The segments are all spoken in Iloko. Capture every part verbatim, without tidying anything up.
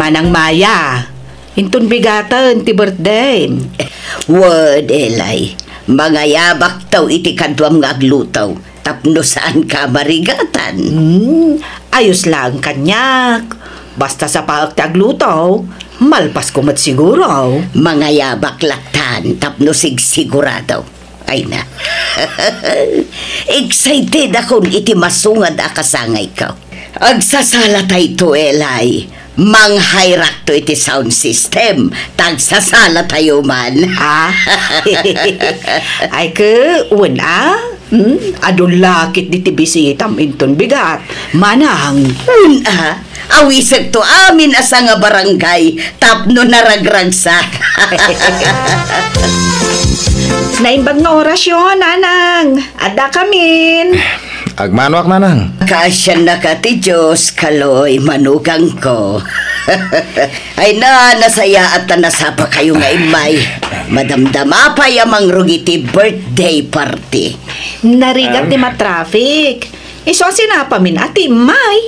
Manang Maya, inton bigaten ti birthday. Wen, Eli, mangayabakto iti kaduam nga agluto tapno saanka a marigatan. Hmm, ayos laeng kaniak. Basta sapaek ti agluto, malpasko met siguro. Mangayabak lattan tapno sigsigurado. Ay na. Excited akon iti masungad a kasangayko. Agsasalatayto, Eli. Manghayrakto iti sound system. Tagsasalatayo man. Ah? Ay, ke, wen, ah? Hmm? Adu la ketdi ti bisitam inton bigat. Manang. Wen, ah? Awisekto amin a sanga barangay tapno naragragsak. Naimbag nga orasyo, Nanang. Addakamin. Agmanoak, Nanang. Kaasiannaka ti Dios, Kaloy, manugangko. Ay na, nasayaat ta nasapakayo nga immay. Madamdama pay a mangrugit ti birthday party. Narigat ti matraffic. Isu a sinapamin a timmay.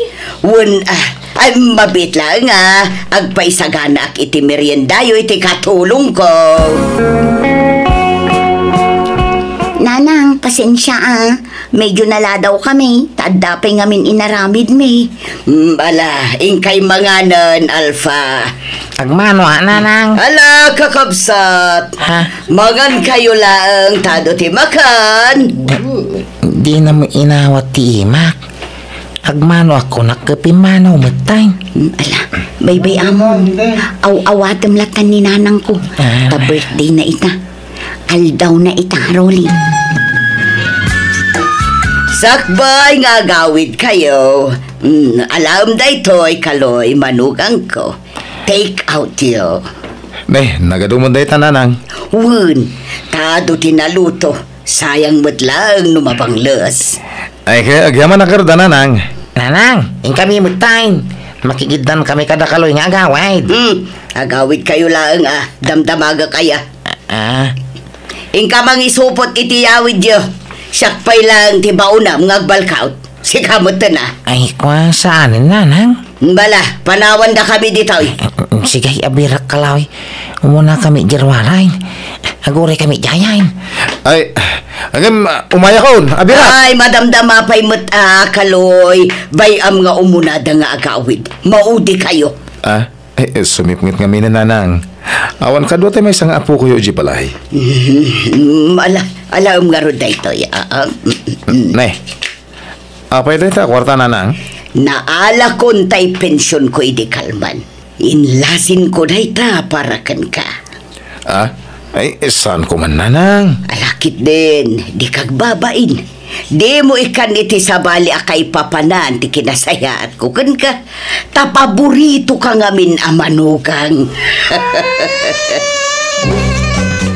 Wen, ah, ay, mabiit laeng a agpaisaganaak iti meriendayo iti katulongko. Nanang, pasensia, ah. Medyo naladaw kami, ta adda pay ngamin inaramidmi. Mm, ala, inkay manganen, Alpha. Agmano, ah, Nanang. Ala, kakabsat. Ha? Mangankayo laeng ta adu ti makan. Dinam inawat ti imak. Agmanoak kunak ket pimmanaw metten. Mm, ala, baybay-amon. Aw-awatem lattan ni nanangko. Ah. Ta birthday na ita. Aldaw na ita, Rolly. Sakbay nga agawidkayo. Mm, alaem daytoy, Kaloy, manugangko. Take out yo. Ne, nagadu met dayta, Nanang. Wen, ta adu ti naluto. Sayang met laeng no mabangles. Ay, kaya agyamanak ngarud, Nanang. Nanang, inkami metten. Makigiddan kami kada Kaloy nga agawid. Hmm, agawidkayo laeng a, damdamagak aya. Ah. Inka mangisupot iti yawidyo. Siak pay laeng ti baonam nga agbalkaut. Sika metten a. Ay, kua, saanen, Nanang? Bala, panawandakami ditoy. Sige, abirak, Kaloy. Umuna kami, Jerwalay. Aguray kami, Jayan. Ay, agem, umayakon, abirak. Ay, madamdama pay met a, Kaloy. Bay-am nga umunada nga agawid. Maudikayo. Ah, ay, eh, sumipnget ngamin, Nanang. Awan kadua tay maysa nga apokoyo idiay balay. Mm, ala, alaem ngarud daytoy. Ah, ah, mm, mm. Ne. Apay dayta a kuarta, Nanang? Naalakon tay pensionko idi kalman. Inlasinko dayta para kenka. Ah? Ay, saanko man, Nanang. Ala ketdin, dika agbabain. Dimo ikkan iti sabali a kaipapanan ti kinasayaatko kenka. Ta paboritoka ngamin a manugang.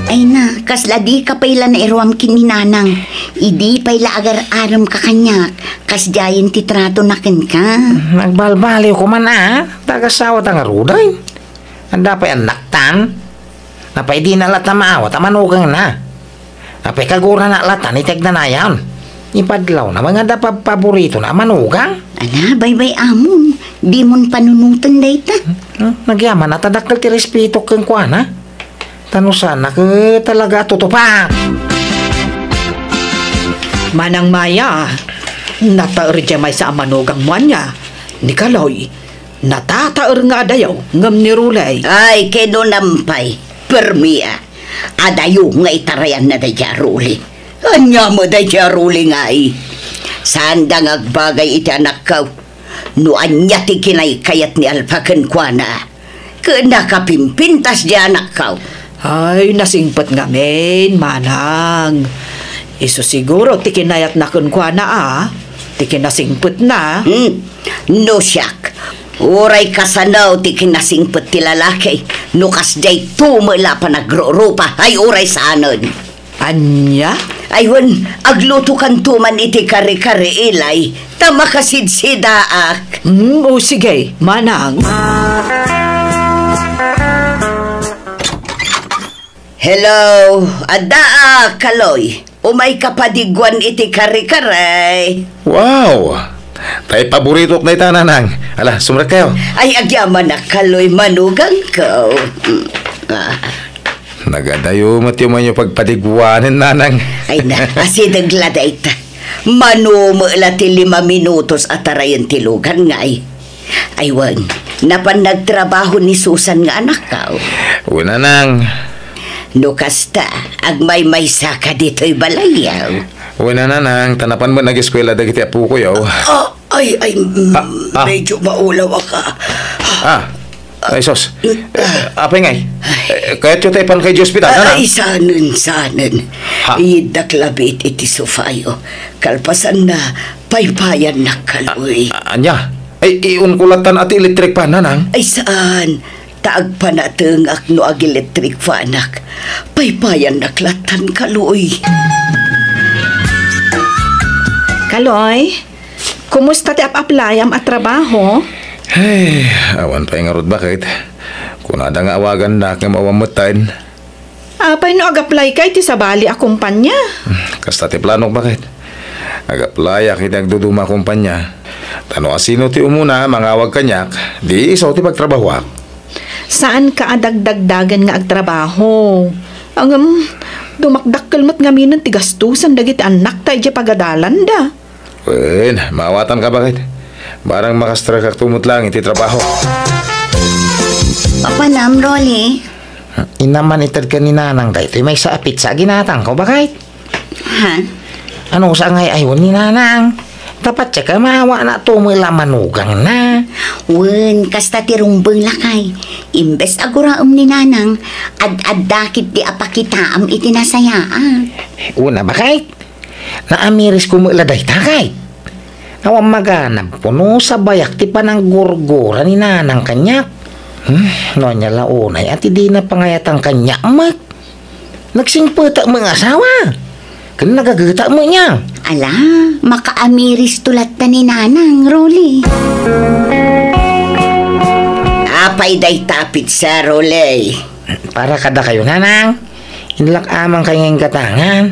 Ay na, kasla dika pay la nairuam ken ni Nanang. Idi pay la agar-aremka kaniak, kasdiayen ti tratona kenka. Nagbalbaliwko man a, ta agasawata ngaruden. Adda pay annaktan. Apay dina latta maawat a manugangna? Apay kagurana latta iti agnanayon? Ipadlawna nga adda pabpaboritona a manugang? Ala, baybay-amon, dimon panunoten dayta. Hmm? Nagyaman a ta dakkel ti respetok kenkuana. Ta no saan, ket talaga a tutupak. Manang Maya, nataer diay maysa a manugangmo ania, ni Kaloy. Natataer nga adayo ngem ni Rulay. Ay, kinunam pay, permi a. Adayo nga itarayanna daydiay a Ruli. Ania met daydiay a Ruli ngay? Saanda nga agbagay iti anakko. No ania ti kinaykayat ni Alfa kenkuana, ket nakapimpintas diay anakko. Ay, nasingpet ngamin, manang. Isu siguro ti kinayatna kenkuana a, ti kinasingpetna. Hmm. No siak, uray kasano ti kinasingpet ti lalaki, no kasdiay tumo la panagrurupa, ay uray saanen. Ania? Ay wen, aglutokanto man iti kare-kare, Eli, ta makasidsidaak. Hmm, o sige, manang. Hello, addaak, Kaloy. Umayka padigguan iti kare-kare. Wow! Tay paboritok dayta, Nanang. Ala, sumrekkayo. Ay, agyamanak, Kaloy, manugangko. Mm. Ah. Nagadayo met ti umayyo pagpadiguanen, Nanang. Ay na, asideg la dayta. Mano met la ti lima minutos a tarayen ti lugan ngay. Ay wen, napan nagtrabaho ni Susan nga anakko. Wen, Nanang. No kasta, agmaymaysa ka ditoy balayyo. Wen, Nanang, ta napan met nageskuela dagiti apokoyo. Ah, ay, ay, mm, Ah, ah. Medyo maulaw ka. Ah, ay, sus. Eh, apay ngay? Eh, kayatyo ta ipanka idiay ospital, Nanang? Ay, sanen, sanen. Ha? Iddak labi iti sofayo. Kalpasanna, paypayannak, Kaloy. Ah, ania? Ay, iunko lattan a ti electric fan, Nanang? Ay, saan? Ta agpanatengak no ag-electric fanak. Paypayannak lattan, Kaloy. Kaloy, kumusta ti ap-aplayam a trabaho? Ay, awan pay ngarud, baket. Kunada nga awagannak ngem awan metten. Apay no ag-apply ka iti sabali a kumpanya? Kasta ti planok, baket. Ag-applyak iti agduduma a kumpanya. Ta no asino ti umuna mangawag kaniak, di isu ti pagtrabahoak. Saanka a dagdagdagen nga agtrabaho. Ngem, dumakdakkel met ngaminen ti gastusen dagiti annakta idiay pagadalanda. Wen, maawatanka, baket. Barang makastrekakto met laeng iti trabaho. Papanam, Rolly? Inna man ited ken ni Nanang daytoy maysa a pizza a ginatangko, baket. Ha? Ano sa ngay aywan ni Nanang? Dapat siya kamawa na tumula manugangna. Wen, kasta ti rumbeng lakay. Imbes a guraem ni Nanang, ad-adda ketdi a pakitaam iti nasayaat. Una, baket. Naamiris ko met la dayta, kay. Awan maganab ko no sabayak ti pananggurgura ni Nanang kaniak. Hmm, no ania la unay a ti dina pangayatan kaniak met. Nagsingpetak met nga asawa. Ken nagagetak met nia. Ala, makaamiris to latta ni Nanang, Rolly. Apay dayta a pizza, Rolly? Para kadakayo, Nanang. Inlak-aman kay nga inggatangan.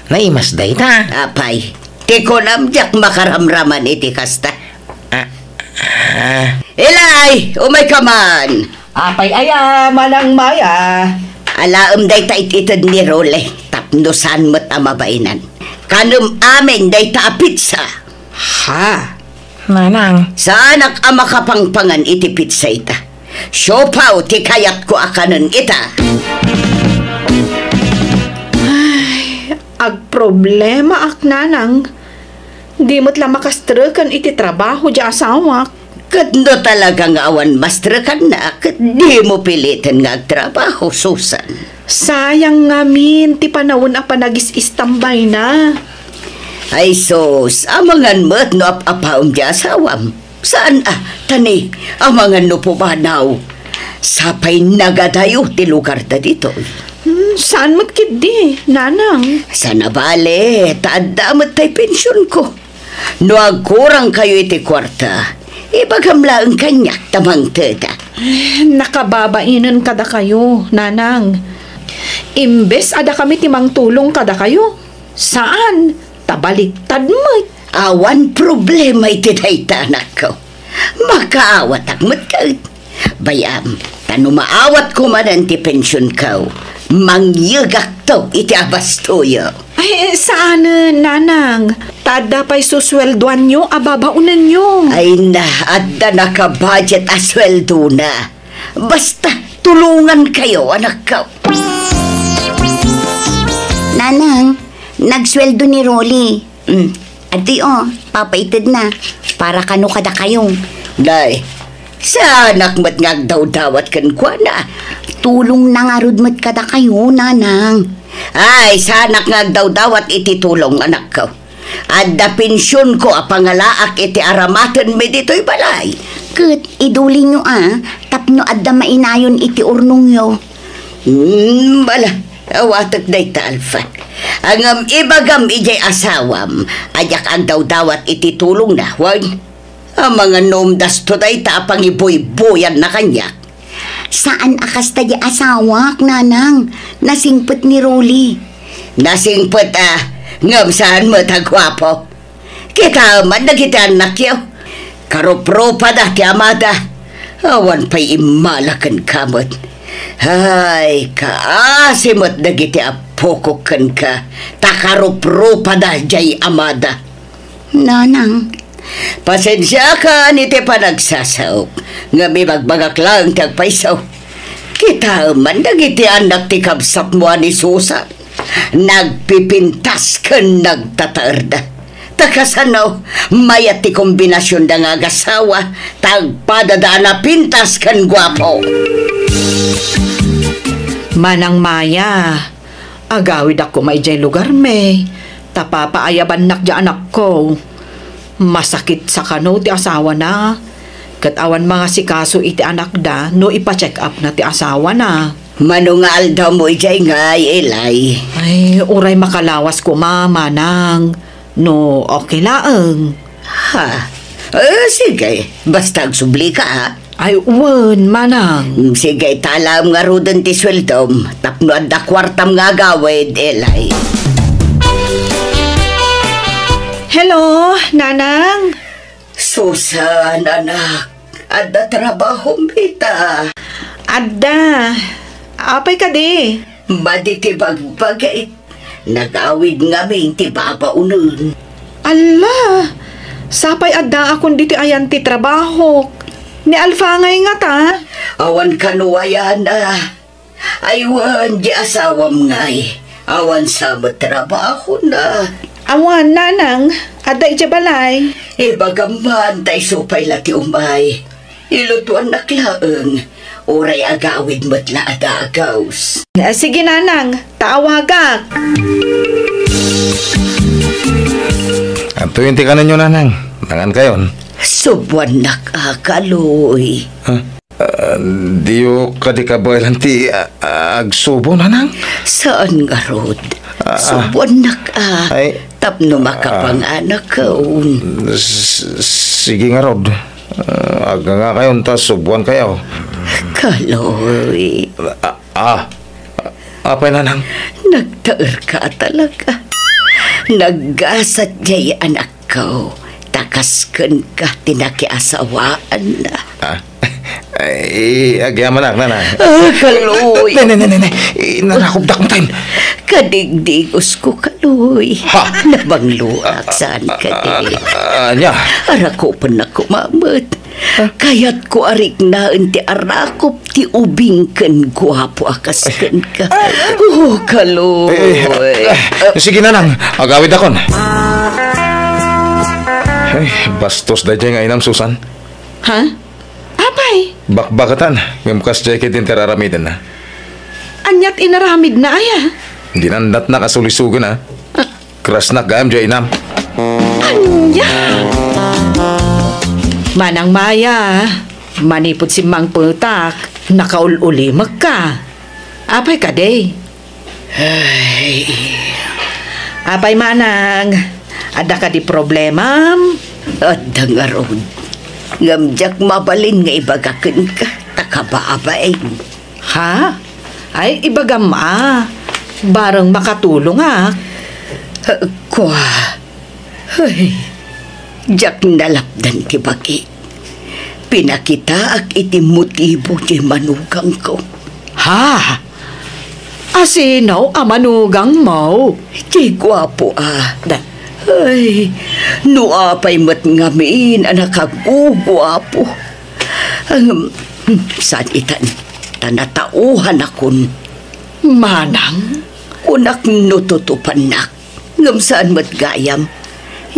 Naimas dayta. Apay, ti kunam diak makaramraman iti kasta. Ah, ah. Ilay, umayka man. Apay aya, Manang Maya? Alaem dayta it-ited ni Rolly, tapno saan met a mabainan. Kanem amin dayta a pizza. Ha? Nanang. Saanak a makapangpangan iti pizza ita. Siopaw ti kayatko a kanen ita. Ay, agproblemaak, Nanang. Di met la makastreken iti trabaho ti asawak. Ket no talaga nga awan mastrekanna, ket dimo piliten nga agtrabaho, Susan. Sayang ngamin ti panawen a panagis-istambayna. Ay sus, amangan met no ap-apaem ti asawam. Saan a, tani, amangan no pumanaw. Sapay nagadayo ti lugarda ditoy. Hmm, saan met ketdi, Nanang? Saan a bale, ta adda met tay pensionko. No agkurangkayo iti kuarta, ibagam laeng kaniak ta mangtedak. Eh, nakababainen kadakayo, Nanang. Imbes a dakami ti mangtulong kadakayo, saan, ta baliktad met. Awan problema iti dayta, anakko. Makaawatak met ket. Bay-am, ta no maawatko manen ti pensionko, mangyegakto iti abastoyo. Ay, saanen, Nanang. Ta adda pay susueldoanyo a babaonenyo. Ay na, adda nakabudget a sueldona. Basta, tulongankayo, anakko. Nanang, nagsueldo ni Rolly. Mm. Adtoy, o, papaitedna. Para kano kadakayo. Nay, saanak met nga agdawdawat kenkuana. Tulongna ngarud met kadakayo, Nanang. Ay, saanak nga agdawdawat iti tulong, anakko. Adda pensionko a pangalaak iti aramatenmi ditoy balay. Ket idulinyo a, tapno adda mainayon iti urnongyo. Hmm, bala, awatek dayta, Alfa. Ngem ibagam idiay asawam a diak agdawdawat iti tulongna, wen? Amangan no umdasto dayta a pangibuybuyanna kaniak. Saan a kasta di asawak, Nanang. Nasingpet ni Rolly. Nasingpet a, ngem saan met a guapo. Kitaem man dagiti annakyo. Karuprupada ti amada. Awan pay immala kenka met. Ay, kaasi met dagiti appokok kenka, ta karuprupada jay amada. Nanang. Pasensiakan iti panagsasaok, ngem ibagbagak laeng ti agpayso. Kitaem man dagiti annak ti kabsatmo a ni Susan. Nagpipintas ken nagtataerda. Ta kasano, mayat ti kombinasionda nga agasawa, ta agpadada a napintas ken guapo. Manang Maya, agawidakon idiay lugarmi, ta papaayabannak diay anakko. Masakit sa kano ti asawana, ket awan mangasikaso iti anakda no ipa-check-upna ti asawana. Mano nga aldawmo idiay ngay, Eli? Ay, uray makalawas koma, manang. No okay laeng. Ha? Eh, sige. Basta agsublika, ha? Ay, wen, manang. Mm, sige, italaem ngaruden ti sueldom tapno adda kuartam nga agawid, Eli. Hello, nanang. Susan, anak, adda trabahom ita? Adda. Apay kadi? Madi ti bagbagik. Nagawid ngamin ti babaonen. Alla! Sapay addaakon ditoy ayan ti trabahok. Ni Alfa ngay ngata? Awan kano ayana. Ay wen, di asawam ngay. Awan sa met trabahona. Awan, nanang. Adda idiay balay. Ibagam man, ta isu pay la ti umay. Ilutuannak laeng. Uray agawid met la a dagus. Ah, sige, nanang. Ta awagak. Anto yun ti kanenyo, nanang? Nangan kayon? Subuannak a, Kaloy. Ha? Ah, diyo kadi kabaelan ti, ah, ah, agsubo, nanang? Saan ngarud. Ah, ah. Subuannak a, ay, tapno ah, makapanganak kaon. S-, sige ngarud. Ah, agngangakayon ta subuan kayo. Kaloy. Ah, ah. Apay, nanang? Nagtaerka talaga. Naggasat jay anakko. Ta kas kenka ti nakiasawaanna. Ah? Ay, agyamanak, nanang. Ah, Kaloy. Ne, ne, ne, ne, ne. Inarakupdak mo tayo. Kadigdigosko, Kaloy. Ha? Nabangloak, saan kadi? Ah, ah, ania? Arakupennak koma met. Kayatko a riknaen ti arakop ti ubing ken guapo a kas kenka. Oh, Kaloy. Eh, eh, eh, sige, nanang. Agawidakon. Ay, bastos daydiay nga inam, Susan. Ha? Apay? Bakbakatan, ngem kasdiay ketdi ti ar-aramidenna. Aniat inaramidna, aya? Dinandatnak a sulisogen, a. Ah. Krasnak gayam diay inam. Ania? Manang Maya, manipud simmangpetak, nakaul-ulimekka. Apay kadi? Ay. Apay, manang, adda kadi problemam? Adda ngarud. Ngem diak mabalin nga ibaga kenka, ta kababain. Ha? Ay, ibagam a. Bareng makatulongak. Kua. Ay, diak nalapdan ti bagi. Pinakitaak iti motibo ti manugangko. Ha? Asino a manugangmo? Ti guapo a. Da- Ay, no apay met ngamin a nakaguguapo. Ang, saan itan? Ta natauhanakon. Manang? Kunak no tutupannak. Ngem saan met gayam.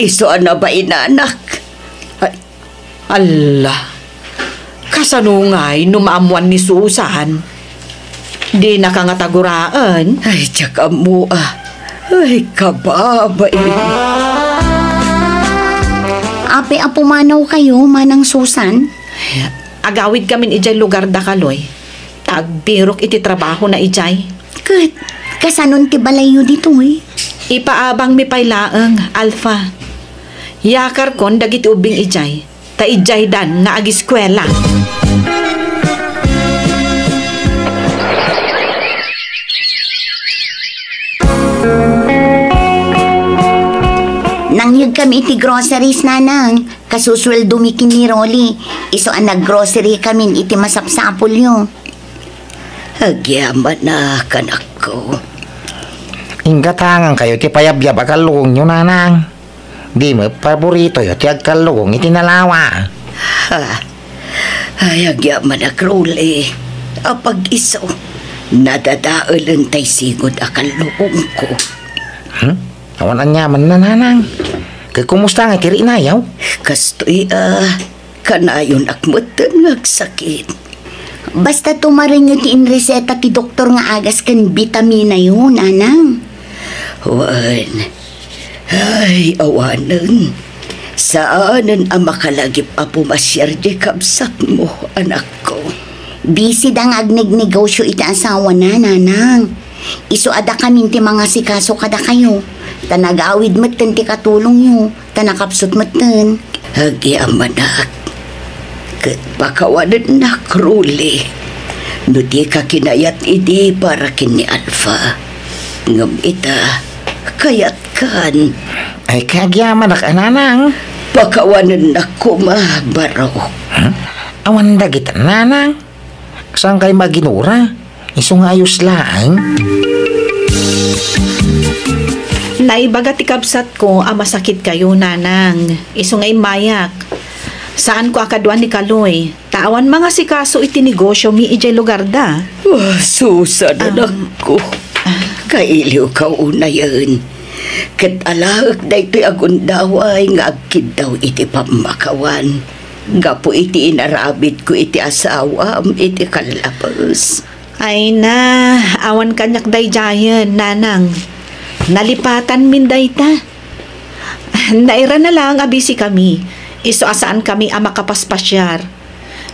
Isu a nabainanak. Ay, Alla, kasano ngay no maammuan ni Susan? Dinaka ngata guraen? Ay, diak ammo a. Ay, kababain. Apay a pumanaw kayo, Manang Susan? Agawid kamin idiay lugar da Kaloy. Ta agbirok iti trabahona idiay. Ket, kasanon ti balayyo ditoy? Ipaabangmi pay laeng, Alfa. Yakarkon dagiti ubbing idiay, ta idiaydan nga agiskuela. Nangyeg Iti groceries, Nanang. Kasusueldomi ken ni Rolly. Isu a naggrocery kamin iti masapsapulyo. Agyamanak, anakko. Inggatangan kayo ti payabyab a kallugongyo, Nanang. Di met paboritoyo ti agkallugong iti nalawa. Ha? Ay, agyamanak, Rolly. Apag-isu, nadadaelen tay sigud a kallugongko. Hmm? Awan aniamanna, Nanang. Ket kumusta nga ti rinayaw? Kastoy, ah, kanayonak metten nga agsakit. Basta tumarenyo ti inreseta ti doktor nga agas ken bitaminayo, Nanang. Wen, ay, awanen. Saanen a makalagip a pumasiar diay kabsatmo, anakko. Busy da nga agnegnegosyo iti asawana, Nanang. Isu a dakamin ti mangasikaso kadakayo, ta nagawid metten ti katulongyo, ta nakapsut metten. Agyamanak, ket pakawanennak, Rolly, no dika kinayat idi para ken ni Alpha. Ngem ita, kayatkan. Ay, kagyamanak a, Nanang. Pakawanennak koma, Barok. Hmm? Awan dagita, Nanang. Saan kay maginura? Isu nga ayos laeng. Naibaga ti kabsatko a masakit kayo, Nanang. Isu nga immayak. Saanko a kaduan ni Kaloy, ta awan mangasikaso iti negosyomi idiay lugarda. Ah, Susan, Am, anakko. Ah. Kailiwka unayen. Ket alaek daytoy a gundaway nga agkiddaw iti pammakawan. Gapu iti inaramidko iti asawam iti kallapes. Ay na, awan kaniak daydiayen, Nanang. Nalipatanmin dayta. Nairana laeng a busy kami. Isu a saan kami a makapaspasiar.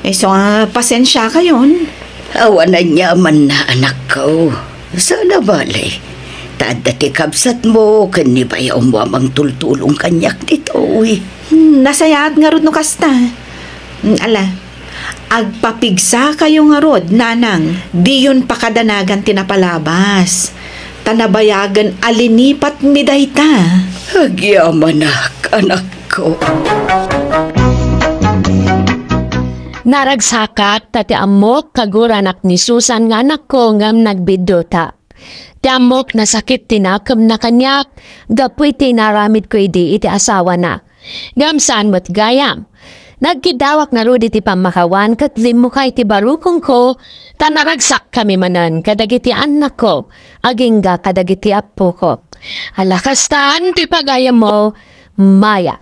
Isu a pasensia kayon. Awan aniamanna, anakko. Saan a bale. Ta adda ti kabsatmo ken ni bayawmo a mangtultulong kaniak ditoy. Hmm, nasayaat ngarud no kasta. Hmm, ala, agpapigsa kayo ngarud, Nanang. Diyon pakadanagan ti napalabas. Ta nabayagen a linipatmi dayta. Agyamanak, anakko. Naragsakak ta ti ammok kaguranak ni Susan nga anakko ngem nagbiddota. Ti ammok nasakit ti nakemna kaniak gapu iti inaramidko idi iti asawana. Ngem saan met gayam. Nagkiddawak ngarud iti pammakawan ket limmukay ti barukongko, ta naragsakkami manen kadagiti annakko, agingga kadagiti appoko. Ala kastan ti pagayammo, Maya.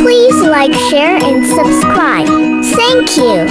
Please like, share, and subscribe. Thank you.